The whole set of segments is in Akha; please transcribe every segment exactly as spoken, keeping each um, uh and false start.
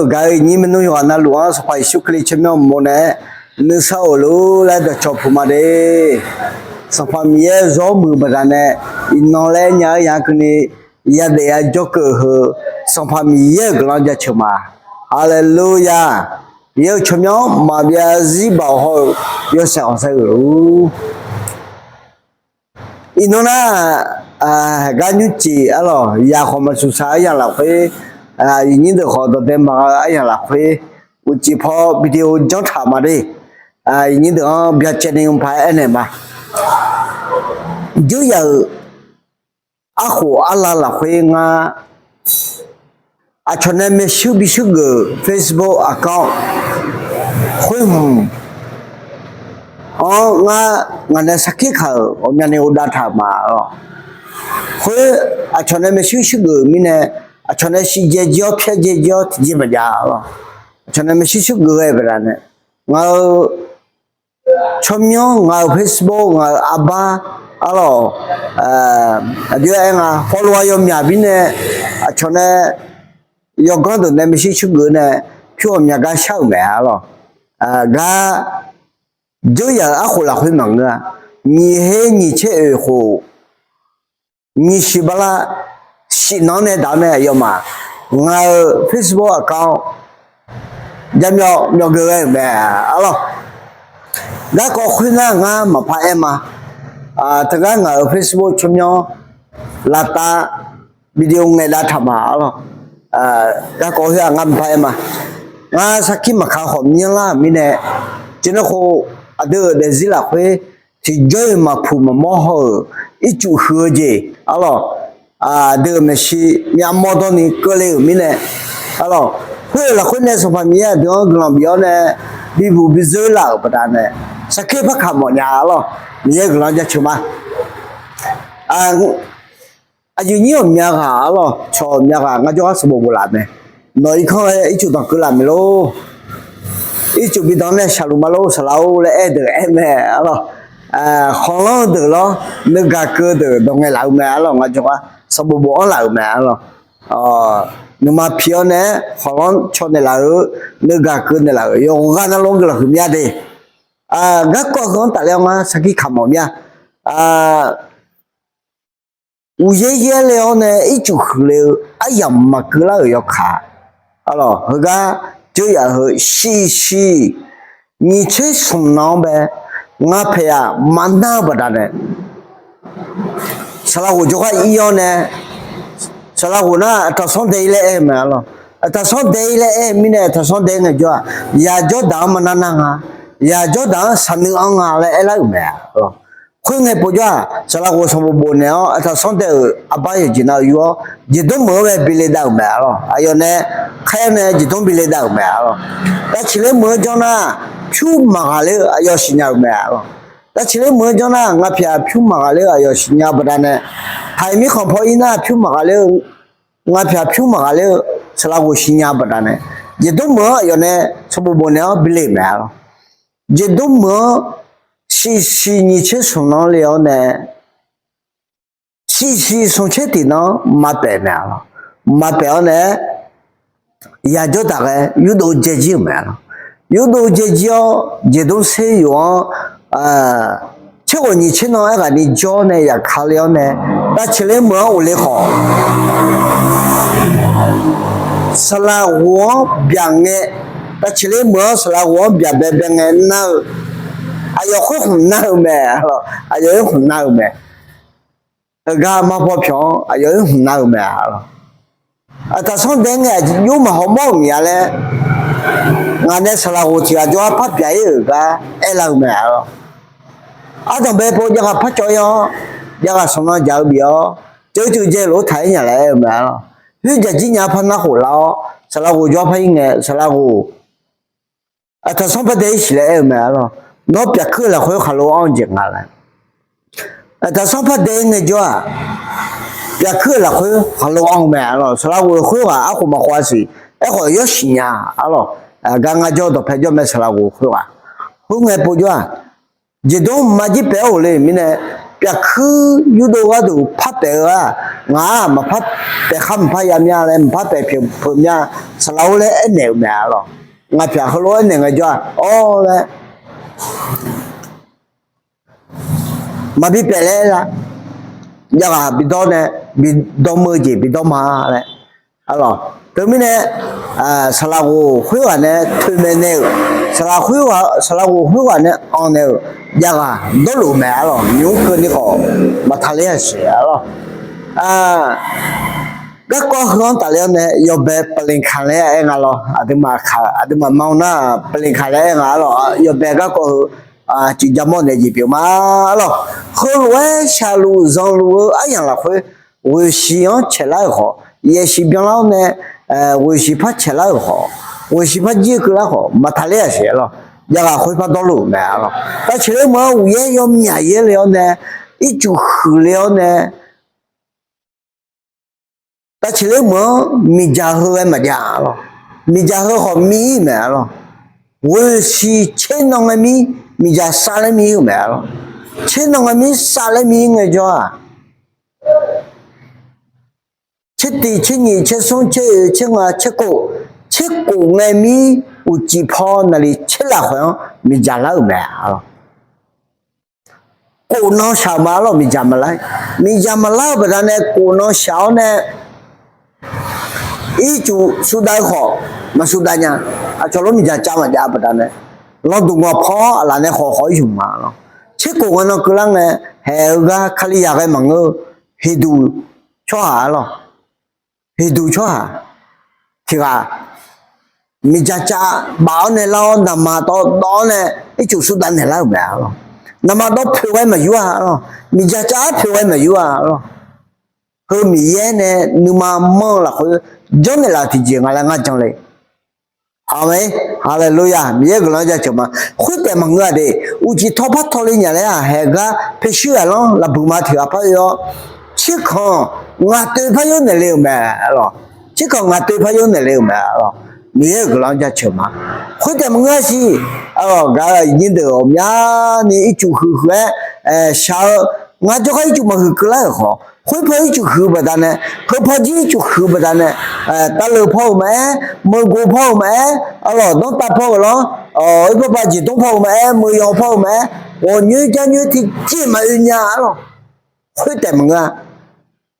Gaq-eu iqnyir maernmr yawqghaq navluf-anr Sanqpaq Yeqsur Kali tsawrmyanr uqmov nae nuisar of lor laer dawqcawq puq ma de. Sanqpaq Miqyaer-eu zawr muiq baqdanae, iqnan laer nya-eu yaq keuvni yadaef yajawr keuv-eu heu, Sanqpaq Miqyaer-euq guiqlanq jaceuq ma. Haleluya! Miqyaer-euq tsawrmyanr maqbyav zarzir baoq hawr-eu yawshaef khanqsaer geuf lor. Iqnan nar, gar nymrcif arlawq, yaq khawf maqsuq saq-eu aryamq lafkhoer, iqnyir deuq khawf dawqdae maqgha-eu aryamq lafkhoer, uqcif paw video janr taq ma de. Iqnyir deuq-anr byacaevni mqpaq-aer aernaeq ma. Jeuryaq-euq arkhof arla lafkhoer ngar, aqcawq nae maershuir bishuir geuf-euq Facebook account khoer hmq-anr ngar ngaq nae sarkir kaq-euq ghawqmyani ghofdav taq ma lawq. Khoer aqcawq nae maershuir shuir geuf-euq mirnae, aqcawq nae shivjae jir-awr pyaerjae jir-awr tiqjeq maqjav lawq. Aqcawq nae maershuir shuir geuf-aer baqdanae, ngaq-euq tsawrmyanr, ngaq-euq Facebook, ngaq-euq arbar arlawq, aqjox-aer nga follower yawmyaq mirnae, aqcawq nae yawganr deuq nae maershuir shuir geuf-eu nae pyur ghawqmya gar shar-euq mae arlawq. Gar jeuryaq-euq arkhof lafkhoer maqngeur-a. Nyiq her nyiq tser oeq khof nyiq shiq bala shif nanq-anr nae daq-awr nae aqyawfmaf ngaq-euq Facebook account jaqmyawf myawf geuf ghae-euq mae arlawq. Garkawv khoernar ngar maqpar aer ma. Teugar ngaq-euq Facebook tsawrmyanr lavtav video ngaeqdav taq ma arlawq. Garkawv khoer-aq ngar maqpar aer ma. Ngar sarkir maqka khawf myanrlar-euq mirnae, teunar khof aqdui-euq daefzir lafkhoer tiqjawr-iq maqpuq maqmawr haw-euq ircuf huiq-eu jeq arlawq, aqdui-euq maeqshi myavmawr dawrni keuvle-euq mirnae arlawq, khoer-euq lafkhoer nae Sanqpaq Miqyaer aqdui-anr guiqlanq bif-awr nae bibuq bizeur laf-euq baqdanae, sarkir par kaq mawf nya arlawq. Miqyaer guiqlanq jaceuq ma. Aqyuif nyir ghawqmya ghaq arlawq, cawq ghawqmya ghaq ngar jawrgar sanqbof bof laf mae. Nawq irkanr-aer ircuf danqkeuv laf maeq lor. Ircuf bi danq nae shaqluf ma lor saqlaq-or laer aer deuq aer mae arlawq. Khanqlanr-eu deuq lawr, nuigaq keuv deuq dawq ngaeq laf-eu mae arlawq, ngar jawrgar sanqbof bof-anr laf-euq mae arlawq. Nuima pi-awr nae-aer khanqlanr caw naeqlaf-eu, nuigaq keuv naeqlaf-euq yawqghaq navluf-anr guiqlanq huiq mya de. Garkawv heu-anr tafler-awr ngar sarkir kaq mawf mya. Uqyaer yaerle-awr nae ircuf huiqle-eu aryamq maqkeuv lar-euq yawkaq arlawq, heugar jeuryaq heu shiqshiq nyiq tser smq nan-anr bae ngar paeq yaq maqnar-eu baqdanae, saqlaq ghof jawrgar ir-awr nae, saqlaq ghof nar aqtaqsanr dae-ir laer aer-eu mae arlawq. Aqtaqsanr dae-ir laer aer-eu mirnae aqtaqsanr dae-ir ngaejawr-aq, yaq jawrdaq-anr maqnar nar nga, yaq jawrdaq-anr saqnui-anr nga laer aerlar-euq mae arlawq. Khoerngae povjawr-aq saqlaq ghof sanqbof bof naeq-awr aqtaqsanr dae-euq arbar yawqjeq nav-eu yur-awr jeqdmr meuq-anr bae bi le dav-euq mae arlawq. Aqyawf nae khaer-awr nae jeqdmr bi le dav-euq mae arlawq. Dav ciqler meuq-anr janr nar pyur maqghaq ler-eu aqyawf siqnya-euq mae arlawq. Dav ciqler meuq-anr janr nar ngaq pyaq pyur maqghaq ler-eu aqyawf siqnya baqdanae, haiq mirkhanq paw ir nar pyur maqghaq ler-eu, ngaq pyaq pyur maqghaq ler-eu saqlaq ghof siqnya baqdanae, jeqdmr meuq-anr aqyawf nae sanqbof bof naeq-awr bi le-euq mae arlawq. Jeqdmr meuq-anr shiqshiq nyiq tser smq nan le-awr nae, shiqshiq smq tser tiq nan-anr maqpaef mae arlawq. Maqpaef-awr nae-aer yaq jawrdaq ghae yurdov dzae jir-euq mae arlawq. Yurdov dzae jir-awr jeqdmr ser yoq-anr tser ghawq nyiq tser nan aerghaqni jawr nae yaqka le-awr nae, dav ciqler meuq-anr ghofle khawf, saqlaq ghof-anr byaq ngae, dav ciqler meuq-anr saqlaq ghof-anr byaq baebae ngae nar-eu, aqyawf khoer khmq nar-eu mae arlawq. Aqyawf khoer khmq nar-eu mae. Heugar mar paw pyawq-anr aqyawf-aer hmq nar-eu mae arlawq. Aqtaqsanr dae ngae aqjox maqhaw mawr-euq miqya laer, ngaq nae saqlaq ghof tiq ghaq jawrgar par byaq-ir-euq gar aerlar-eu mae arlawq. Ardanqbae pov jav ghaq par cawv-ir-awr, jav ghaq sanqnan jaq-eu bif-awr, ceuv ceuv dzae lof-aer taq-aer nya laer aer-eu mae arlawq. Khoer jaqjir nya par nar khof lar-awr, saqlaq ghof jawr par-ir ngae saqlaq ghof aqtaqsanr par dae-ir siq laer aer-eu mae arlawq. Nawr pyaq kuir-eu lafkhoer khaqlo anr-eu jeq nga laer. Aqtaqsanr par dae-ir ngaejawr-aq, pyaq kuir-eu lafkhoer khaqlo anr-eu mae arlawq. Saqlaq ghof khoerghaq arkhof maqkhov-a siq. Aerkhawf yawr siqnya arlawq. Gar ngar jawr dawqpae jawr mae saqlaq ghof khoerghaq. Khoerngae povjawr-aq, jeqdmr maqjir paef-aer ghofle-euq mirnae, pyaq kuir yurdov gharduq par paef-eu-aq, Ngaq-aq maqpar paef khar maqpar ya mya laer, maqpar paef pyeuf peuq mya, saqlaq-or laer aernaeq-euq mae arlawq. Ngaq pyaq heulof-aer aernaeq ngaejawr-aq, awr laer maqbi paef laer aer-a. Javghaq bidawr nae, bidawr meuq-eu jeq bidawr ma laer arlawq. Teumirnae saqlaq ghof khoerghaq nae toeqmaeq naeq-euq, saqlaq khoerghaq, saqlaq ghof khoerghaq nae anq naeq-euq javghaq dawrluf-eu mae arlawq. Nymq-mr keuvni khawf maqtaqler-a siq arlawq. Garkawv heu-anr tafler-awr nae yawbae paqleq kaq laer aer nga lawr. Aqduimaf kaq, aqduimaf ma nar paqleq kaq laer aer nga arlawq. Yawbae garkawv heu ciqja mawr naeq jeq pyeuf ma arlawq. Heulof-aer shaqluf zanqluf-eu aryamq lafkhoer ghoeqshiq-anr caeqlar-euq khawf, yaeqshiq byanlar-awr nae ghoeqshiq par caeqlar-euq khawf, ghoeqshiq par jir-eu keuvlar khawf maqtaqler-a siq arlawq. Javghaq khoer par dawrluf-euq mae arlawq. Tavceqler meuq-anr uqyaer yawmyaq yaerle-awr nae, ircuf huiqle-awr nae, tavceqler meuq-anr miqdzaq heu ghae maqjav arlawq. Miqdzaq heu khawf mir-ir mae arlawq. Ghoeqshiq tser nan ngae mir, miqdzaq sav laer mir-ir-euq mae arlawq. Tser nan ngae mir sav laer mir-ir ngaejawr-aq, tser tiq tser nyiq tser smr tser oeq tser ngaq tser kof, tser kof ngae mir uqcif paw naqli tser lafkhoer-anr miqdzaq lar-euq mae arlawq. Kof nan shaq-euq ma arlawq, miqdzaq maqlar. Miqdzaq maqlar-eu baqdanae kof nan shaq-awr nae ircuf suvdav-eu khawf maqsuvdav nya. Aqcawq lof miqdzaq cav maqjav-eu baqdanae, landuq ngawq paw-awr aqlaf nae khawf khawf-ir yuf ma arlawq. Tser kof ngae nan keuvlar ngae, haeq-eu gar Kalizaq ghae maqngeur-eu heqduq tsawrhaq arlawq. Heqduq tsawrhaq tiq ghaq miqdzaq cav baf-awr nae lar-awr, naqma dawv dawv-awr nae ircuf suvdav naeqlar-euq mae arlawq. Naqma dawv poeq ghae maqyur-a arlawq. Miqdzaq cav-aer poeq ghae maqyur-a arlawq. Heu Miqyaer nae nuima manr-eu lafkhoer janrnaeq laf-euq tiqjeq nga laer ngar jan le. Aqmeq. Haleluya! Miqyaer guiqlanq-anr jaceuq ma. Khoertaef maqngeur-a de, uqcif tawv par tawv le nya laer-aq, haeq gar paeshuir ghaqlanr lafbuiq ma tiq ghaq par oe-awr, tsirkanq ngaq toev par yawr naeq le-euq mae arlawq. Tsirkanq ngaq toev par yawr naeq le-euq mae arlawq. Miqyaer-euq guiqlanq-anr jaceuq ma. Khoertaef maqngeur-a siq arlawq. Gaq-euq aqnyir deuq ghawqmyani ircuf huiq huiq-aer shaq-eu, ngar jawrgar ircuf maqhuiq keuvlar-euq khawf, khoerpaw ircuf huiq-eu baqdanae, heupaw jir ircuf huiq-eu baqdanae, tavleuq paw-euq maqaer, meuqgov paw-euq maqaer arlawq, danrtav paw-euq lanr, oerpaw pav jeqdmr paw-euq maqaer, meuqyanq paw-euq maqaer, ghawqnyoer jarnyoer tiqjeq maqoe nya arlawq. Khoertaef maqngeur-a.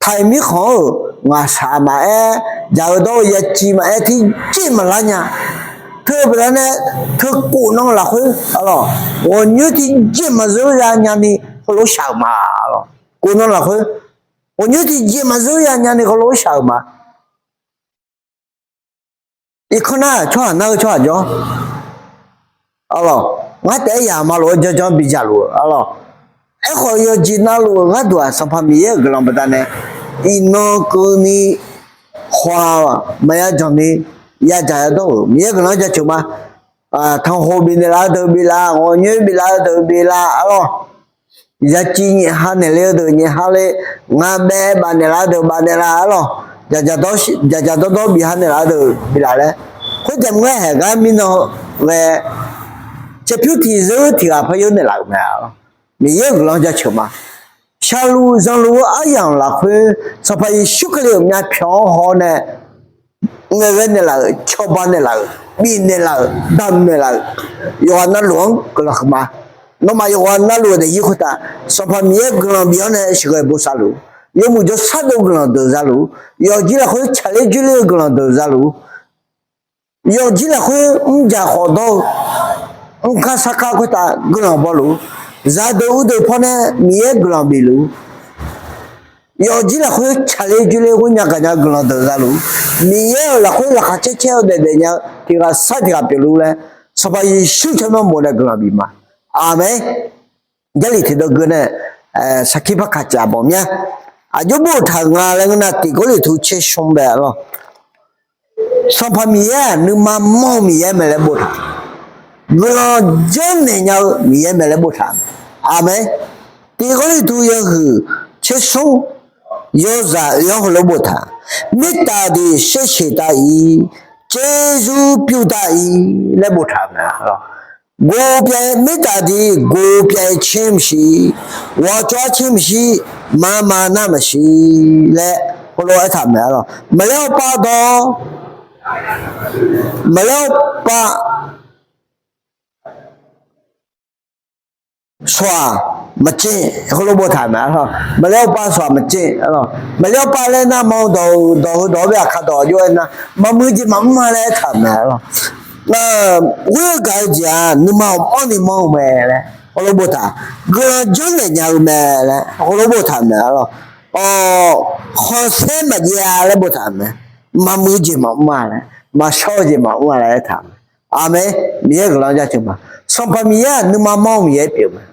Taiq mirkhanq-euq ngaqshaq maqaer, jaq-eu dawr-eu yaciv maqaer tiqjeq maqlar nya. Teu-eu baqdanae, teu kof nan lafkhoer arlawq, ghawqnyoer tiqjeq maqzeur ya nyani heulof shaq-euq ma arlawq. Kof nan lafkhoer ghawqnyoer tiqjeq maqzeur ya nyani heulof shaq-euq ma. Irkanr nar tsawrhaq nar-eu tsawrhaq jawr arlawq. Ngar taef-aer yaq maqlof-eu janjan bidzaq luf-eu arlawq. Aerkhawf, yawqjeq navluf-euq gharduq-aq, Sanqpaq Miqyaer-euq guiqlanq baqdanae iqnan keuvni khawf-aq maqya janq ni yadzaq yadawr-euq Miqyaer guiqlanq-anr jaceuq ma. Tanqkhof bifnaeq laf-eu deuq biflaf, ghawqnyoer biflaf-eu deuq biflaf arlawq. Yaciv nyaef ha naeq le-eu deuq nyaef ha le, ngaqbaev baf naeq laf-eu deuq baf naeq laf arlawq. Dzaqdzaq dawrdawr bif ha naeq laf-eu deuq biflaf laer, khoertaef maqngeur haeq gar mirnan ghae caevpyur tiqzeur tiq ghaq par yawr naeq laf-euq mae arlawq. Miqyaer-euq guiqlanq-anr jaceuq ma. Shaqluf zanqluf-eu aryamq lafkhoer Sanqpaq Yeqsur Kali-euq myavpyawq-anr haw-awr nae ngaeqghae naeqlaf-euq, cawba naeqlaf-euq, bifnaeq laf-euq, damq naeqlaf-euq, yawqghaq navluf-anr guiqlanq huiqma. Nawmaf yawqghaq navluf-eu daefzir khoertav Sanqpaq Miqyaer guiqlanq bif-awr nae sheuqghae bosav luf, yawmuiq jawrshar dov guiqlanq deuq za luf, yawqjir lafkhoer tsaqler dzoerler-eu guiqlanq deuq za luf, yawqjir lafkhoer mrjaq khawf dawr-eu mrkar sarkar khoertav guiqlanq baw luf, zaqdeuq uqdeuq pawnae Miqyaer guiqlanq bif luf, yawqjir lafkhoer tsaqler dzoerler ghoer nya gaq nya guiqlanq deuq za luf, Miqyaer-euq lafkhoer laqkhaq caer caer-eu daef daef nya-eu tiq ghaq sar tiq ghaq pyeuf luf laer, Sanqpaq Yeqsur tsawrmyanr bof nae guiqlanq bif ma. Aqmeq. Jarlif tiqdawq geu nae sarkir par kaq caf bawq mya. Aqjox boftaq-euq nga laer ngeur nar, Tiq Gawrliqtu tser smr bae arlawq. Sanqpaq Miqyaer-aq nuima manr-eu Miqyaer mae laer boftaq, guiqlanq janrnaeq nya-eu Miqyaer mae laer boftaq. Aqmeq. Tiq Gawrliqtu yawhuiq tser smr yawzaq oe-anr heulof boftaq, mirtaf deuq shaersheq tav-ir, tserzur pyur tav-ir laer boftaq-euq mae arlawq. Gov pyav-eu mirtsaq tiq gov pyav-eu caer maqsiq, ghawqcawv-ar caer maqsiq, maqma nar maqsiq laer heulof aertaq mae arlawq. Maqlaer awrpav dawq, maqlaer awrpav sawq-aq maqcaev, heulof boftaq mae arlawq. Maqlaer awrpav sawq-aq maqcaev arlawq. Maqlaer awrpav laer nar ma dawq-eu dawq heu dawq-anr bae aqkar dawq jov-aer nar, maqmuiq jeq maqmr-a laer aertaq mae arlawq. Ghoer-eu gaq-eu jeq-aq nuima ghawqmanrni manr-eu mae laer heulof boftaq, guiqlanq janrnaeq nya-eu mae laer heulof boftaq mae arlawq. Khanqsaer maqjaev-a laer boftaq mae. Maqmuiq jeq maqmr-a laer, maqshawr-eu jeq maqmr-a laer aertaq mae. Aqmeq. Miqyaer guiqlanq jaceuq ma. Sanqpaq Miqyaer-aq nuima manr-eu Miqyaer pyeuf mae.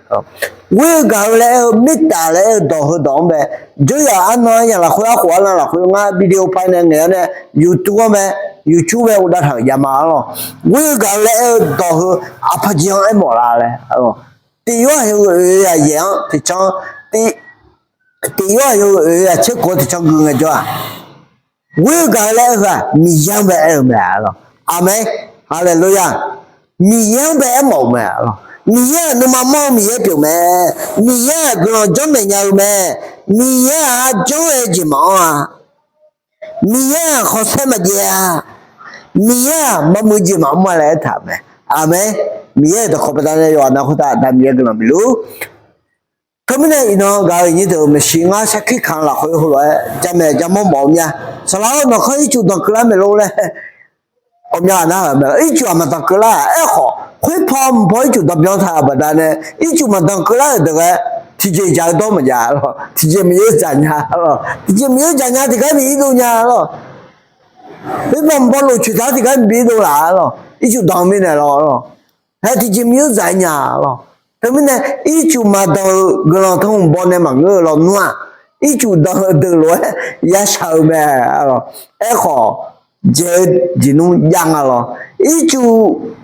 Ghoer-eu gaq-eu laer aer-eu, mirtsaq laer aer-eu dawq heu dawq-anr bae, dzoeryaq arnan aryaq lafkhoer, arkhof arnan lafkhoer ngar video pai nae ngaeq-awr nae, YouTube-anr mae, YouTube bae uvdav taq-euq jav ma arlawq. Ghoer-eu gaq-eu laer aer-eu dawq heu aqpaq jeq-anr aermawf la laer arlawq. Tiq yorhaq yawhuiq oeq-eu aqyaeq-anr tiqcan, tiq yorhaq yawhuiq oeq-eu aqtser khof-anr tiqcan gui ngaejawr-aq, ghoer-eu gaq-eu laer aer-eu-aq Miqyaer-anr bae aer-eu mae arlawq. Aqmeq. Haleluya. Miqyaer-anr bae aermawf-euq mae arlawq. Miqyaer-aq nuima manr-eu Miqyaer pyeuf mae. Miqyaer-aq guiqlanq janrnaeq nya-eu mae. Miqyaer-aq arjanr-aer jeq maqanr-a. Miqyaer-aq khanqsaer maqjaev-a. Miqyaer-aq maqmuiq jeq maqmr-a laer aertaq-euq mae. Aqmeq. Miqyaer-euq dawqkawq baqdanae yawqghaq na khoertav Aqda Miqyaer guiqlanq bifluf-ur. Teumirnae iqnan gaq-eu iqnyir deuq-eu maeqshi ngar sarkir kaq-anr lafkhoer heulof-aer jamaeq jamawr mawf-eu mya. Saqlaq-awr, nawqkhawr ircuf danqkeuv lar maeqlor laer ghawqmya nar-euq mae. Ircuf-aq maqdanqkeuv lar-aq, aerkhawf khoerpaw mqpaw ircuf danqbyan taq-euq baqdanae ircuf maqdanqkeuv lar-euq deuq ghae tiqjeq dzaq-eu dawr maqjav lawq. Tiqjeq maqyar dzaq nya lawq. Tiqjeq maqyar dzaq nya tiqgar bi irdov nya lawq. Khoerpaw mqpaw lof coeq taq-anr tiqgar bi irdov laf lawq. Ircuf danq mirnae lawq lawq. Haer tiqjeq maqyar dzaq nya lawq. Teumirnae ircuf maqdanq-eu guiqlanq tanqbaw nae maqngeur-eu lawnmr-aq, ircuf danq-eu deuq lof-aer yashaq-eu mae lawq. Aerkhawf dzaeq-eu jeq nmr jav nga lawq. Ircuf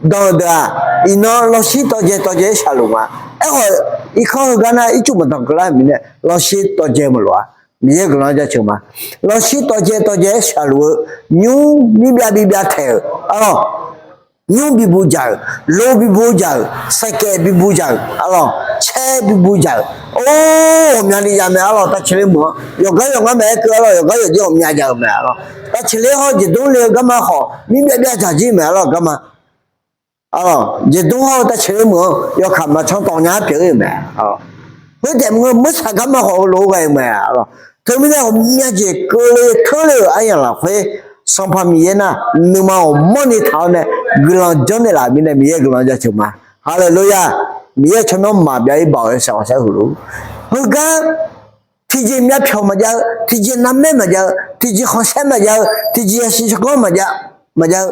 danq-euq deuq-aq iqnan lawshir tawvjae tawvjae-aer shaqluf nga. Aerkhawf irkanr heugar nar ircuf maqdanqkeuv lar-euq mirnae lawshir tawvjae maqlof-a. Miqyaer guiqlanq jaceuq ma. Lawshir tawvjae tawvjae-aer shaqluf-eu nymr mirbyav bibyav taeq-euq arlawq. Nymr bibuv dzaq-euq, lo bibuv dzaq-euq, saeqkaev bibuv dzaq-euq arlawq, caer bibuv dzaq-euq, or ghawqmyani jav mae arlawq. Tavceqler meuq-anr yawqgar yawqngar maqaer keuv arlawq. Yawqgar yawqjeq ghawqmya jav-euq mae arlawq. Tavceqler hawr jeqdmr le-eu garma khawf mirbyav byav dzaq jir mae arlawq. Garma jeqdmr hawr-eu tavceqler meuq-anr yawkaq maqcan tawv nya-ar pyeuf-ir-euq mae. Khoertaef maqngeur, meursaq garma khawf heulof-aer ghae-eu mae arlawq. Teumirnae ghawqmya jeq keuvle keuvle-euq aryamq lafkhoer Sanqpaq Miqyaer nar nuima ghawqmanrni taq-awr nae guiqlanq janrnaeq laf-euq mirnae Miqyaer guiqlanq jaceuq ma. Haleluya. Miqyaer tsawrmyanr maqbyav-ir baoq-eu saeq khanqsaer huiq luf-ur. Heugar tiqjeq myavpyawq maqjav-eu, tiqjeq narmaer maqjav-eu, tiqjeq khanqsaer maqjav-eu, tiqjeq yasiq tsawrganr maqjav, maqjav-eu,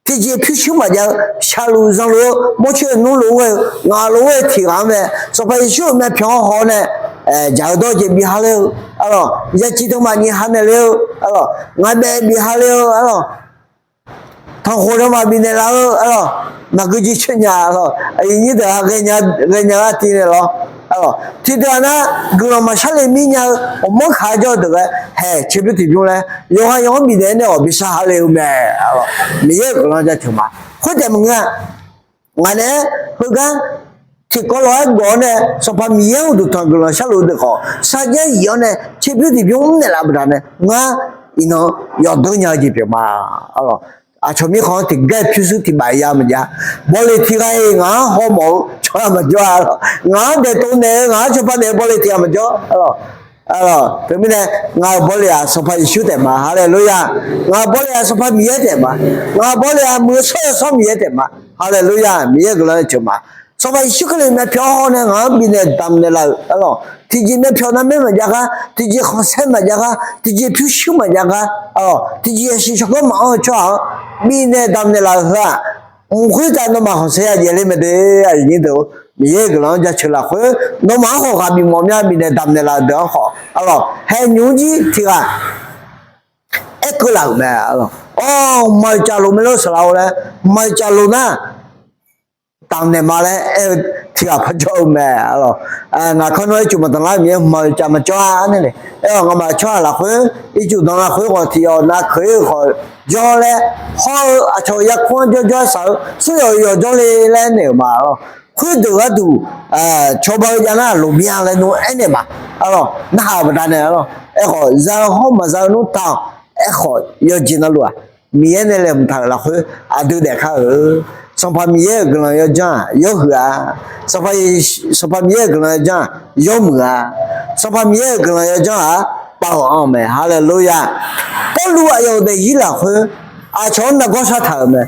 tiqjeq pyurshuir maqjav-eu, shaqluf zanqluf-eu mawrcoer-eu nmr lof-aer ghae-eu ngaq lof-aer ghae-eu tiq ghaq-anr mae, Sanqpaq Yeqsur-euq myavpyawq-anr haw-awr nae jaq-eu dawr jeq bi ha ler-eu arlawq. Yaciv tanqmaf nyiq ha naeq le-eu arlawq. Ngaq baef bi ha le-eu arlawq. Tanqkhof tanqmaf bifnaeq laf-eu arlawq. Maqgui jir coer nya arlawq. Aqyuif nyir deuq-aq ghaenya ghaenya-ar tiv naeq lawr arlawq. Tiqdeuq-aq nar guiqlanq maqshar le mir nya-eu ghawqmanr kaq-aer jawr-eu deuq ghae haeq caerbymr tiqbymr laer yawqha yawqha-anr bifnaeq-aer nae awq bi sar ha le-eu mae arlawq. Miqyaer-euq guiqlanq jaceuq ma. Khoertaef maqngeur-a. Ngaq naeq-aer heugar tiqkawv lof-aer gawf-awr nae Sanqpaq Miqyaer-anr uqduq tanq guiqlanq sharluf-eu deuq khawf sarjax yif-awr nae caerbymr tiqbymr mrnaeq laf baqdanae ngar iqnan yawdeur nya-eu jeq pyeuf ma. Aqcawq mirkhanq-anr tiqgar pyurshuir tiqbaf ya maqjav. Bawleq tiq ghaq-iq ngaq-anr hawmawf-eu tsawrhaq maqjawr-a arlawq. Ngaq-anr daeqtov naeq-eu ngaq-anr cawba naeq-eu bawleq tiq ghaq maqjawr arlawq. Arlawq teumirnae ngaq-euq bawleq-aq Sanqpaq Yeqsur taef ma. Haleluya. Ngaq-euq bawleq-aq Sanqpaq Miqyaer taef ma. Ngaq-euq bawleq-aq muiq-eu shawr-eu shawr Miqyaer taef ma. Haleluya. Miqyaer guiqlanq-aer ceuq ma. Sanqpaq Yeqsur Kali myavpyawq-anr haw nae ngaq-anr bifnaeq damq naeq laf-euq arlawq. Tiqjeq myavpyawq narmaer maqjav gar, tiqjeq khanqsaer maqjav gar, tiqjeq pyurshuir maqjav gar arlawq. Tiqjeq yasiq tsawrganr maqanr-eu tsawrhaq-anr bifnaeq damq naeq laf-euq heu-aq, mq khoertav nawmaf khanqsaer ya jaev ler mae de. Aqyuif nyir deuq-or, Miqyaer-euq guiqlanq-anr jaceuq lafkhoer nawmaf-anr khawf ghaq bifmawf mya bifnaeq damq naeq laf-euq deuq-anr khawf arlawq, haeq nymq-mr jir tiq ghaq aerkeuv laf-euq mae arlawq. Awr, maqcavloq mae lor saqlaq-or laer, maqcavloq nar damq naeq ma laer aer-eu tiq ghaq par jawr-eu mae. Ngaq kanr nawr ircuf maqdanqlar-eu Miqyaer hmq ma-eu cav maqjawr-a nae le. Aerkhawf ngamaf tsawrhaq lafkhoer ircuf danq lafkhoer khawf tiq yawf nav keuq-ir-eu khawf jawr laer hawr-eu aqcawq yarkmr-anr jawrjawr-aer shaq-eu smr yawf yawf jawr le laer naeq-euq ma lawr. Khoerdeuq gharduq cawba-eu jav nar loqbya laer nmr aernaeq ma. Arlawq narhaq-euq baqdanae arlawq. Aerkhawf za-eu hawr maqza-eu nmr taq-awq. Aerkhawf yawqjeq navluf-aq Miqyaer nae laeqhmq taq-euq lafkhoer aqdui daefkar-eu. Sanqpaq Miqyaer-euq guiqlanq yawdzanr-aq yawhuiq-a. Sanqpaq, Sanqpaq Miqyaer-euq guiqlanq yawdzanr-aq yawmuiq-a. Sanqpaq Miqyaer-euq guiqlanq yawdzanr-aq pav-euq anr-eu mae. Haleluya! Pawrluv aqyawf-euq daefzir lafkhoer aqcawq-anr nargawr shartaq-euq mae.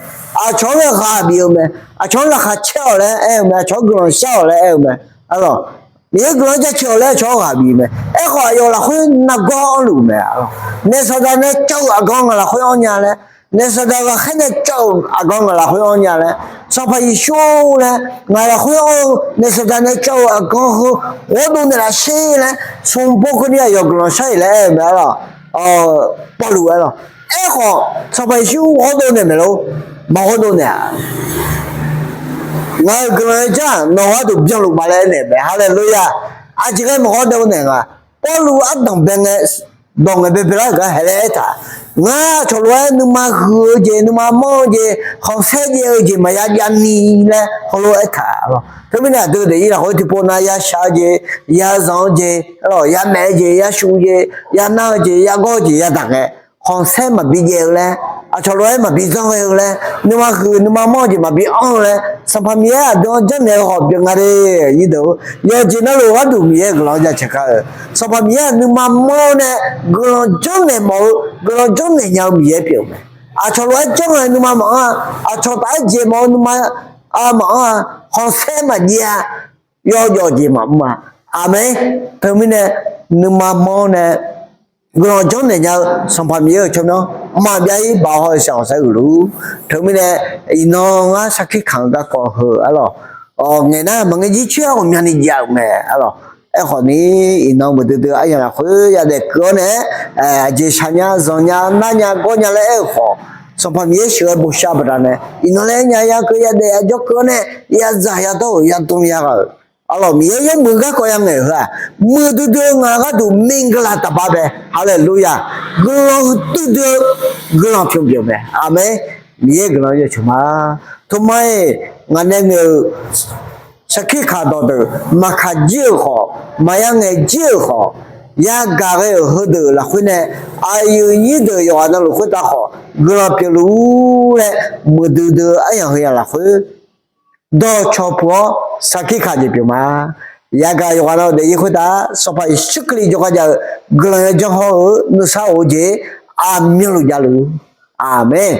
Aqcawq-anr nae ghaq bif-eu mae. Aqcawq-anr laqkhaq caer-awq laer aer-eu mae. Aqcawq-anr guiqlanq shar-awq laer aer-eu mae. Arlawq Miqyaer guiqlanq jaceuq-awq laer aqcawq-anr ghaq bif mae. Aerkhawf aqyawf lafkhoer nargawr anrluf mae. Naef saqdaq nae cawv-eu aqganq ngaq lafkhoer anrnya laer, naef saqdaq ghaqkhaer nae cawv-eu aqganq ngaq lafkhoer anrnya laer, Sanqpaq Yeqsur laer ngaq lafkhoer anr-eu naef saqdaq nae cawv-eu aqganq heu ghawrdov naeqlaf sher laer smq pov keuvni aqyawf guiqlanq shar-iq laer aer-eu mae. Arlawq Pawrluv aerlawq. Aerkhawf Sanqpaq Yeqsur ghawrdov naeq maeq lor? Maqghawrdov naeq-a. Ngaq-euq guiqlanq yawdzanr-aq nawq gharduq byanluf ma laer aernaeq mae. Haleluya! Aqjeq ghae maqghawrdov naeq nga. Pawrluv ardanq bae ngae dawq ngaeq baebae lar-euq gar haeq laer aertaq. Ngar aqcawq lof-aer nuima huiq-eu jeq, nuima manr-eu jeq, khanqsaer jaev-eu jeq maqya javni laer heulof-aer aertaq. Teumirnae aqdui daefzir lafkhoer tiqpov nav ya shaq-eu jeq, ya zanq-eu jeq, arlawq ya maef-eu jeq, ya shuv-eu jeq, ya nar-eu jeq, ya gawr-eu jeq yadaq ngae, khanqsaer maqbi jaev-eu laer, aqcawq lof-aer maqbi zanr ghae-eu laer, nuima huiq nuima manr-eu jeq maqbi anr-eu laer, Sanqpaq Miqyaer aqdui-anr janrnaeq-eu khawf pyeuf nga de. Yawqjeq navluf gharduq Miqyaer-euq guiqlanq-anr jaceuq kar-eu. Sanqpaq Miqyaer-aq nuima manr-awr nae guiqlanq janrnaeq mawf-eu, guiqlanq janrnaeq nya-eu Miqyaer pyeuf-eu mae. Aqcawq lof-aer janr-eu nuima maqanr-a, aqcawq taf-aer jeq mawf-eu nuima maqanr-a, khanqsaer maqjav-a, yawjawf jeq maqmr-a. Aqmeq. Teumirnae nuima manr-awr nae guiqlanq janrnaeq nya-eu Sanqpaq Miqyaer-euq tsawrmyanr maqbyav-ir baoq haw-eu shaq khanqsaer huiq luf. Teumirnae iqnan ngar sarkir kaq-eu garkawv heu arlawq, ngaeq nar maqngae jircoer-aer ghawqmyani jav-euq mae arlawq. Aerkhawf ni iqnan muiqdui dui aryamq lafkhoer yadaef keuv-awr nae, aqjeq shaq nya zanq nya nar nya gawr nya laer aer-eu khawf, Sanqpaq Miqyaer sheuqghae bosav baqdanae iqnan laer aer nya ya keuv yadaef yajawr keuv-awr nae yazaq yadawr-euq yadm yaghaq-euq arlawq Miqyaer yawmuiq garkawv ya ngaeq heu-aq, muiqdui dui-eu ngaq gharduq miqgaq laf taqbar bae. Haleluya! Guiqlanq huiqdui dui-eu guiqlanq pyeuf pyeuf mae. Aqmeq. Miqyaer guiqlanq yaceuq ma. Toma-iq ngaq nae ngaeq-euq sarkir kaq dawqdeuq maqkaq jir-euq khawf, maqya ngaeq jir-euq khawf, yagaq ghae-euq heudeuq lafkhoer nae aqyuif nyir deuq yawqghaq navluf khoertav khawf guiqlanq pyeufluf-ur laer muiqdui dui-eu aryamq heu yamq lafkhoer dawqcawq puq-awr sarkir kaq jeq pyeuf ma. Yagaq yawqghaq navluf daefzir khoertav Sanqpaq Yeqsur Kali jawrgar jav-eu guiqlanq yawdzanr hawr-eu nuisar of-eu jeq aqmyanluf javluf. Aqmeq.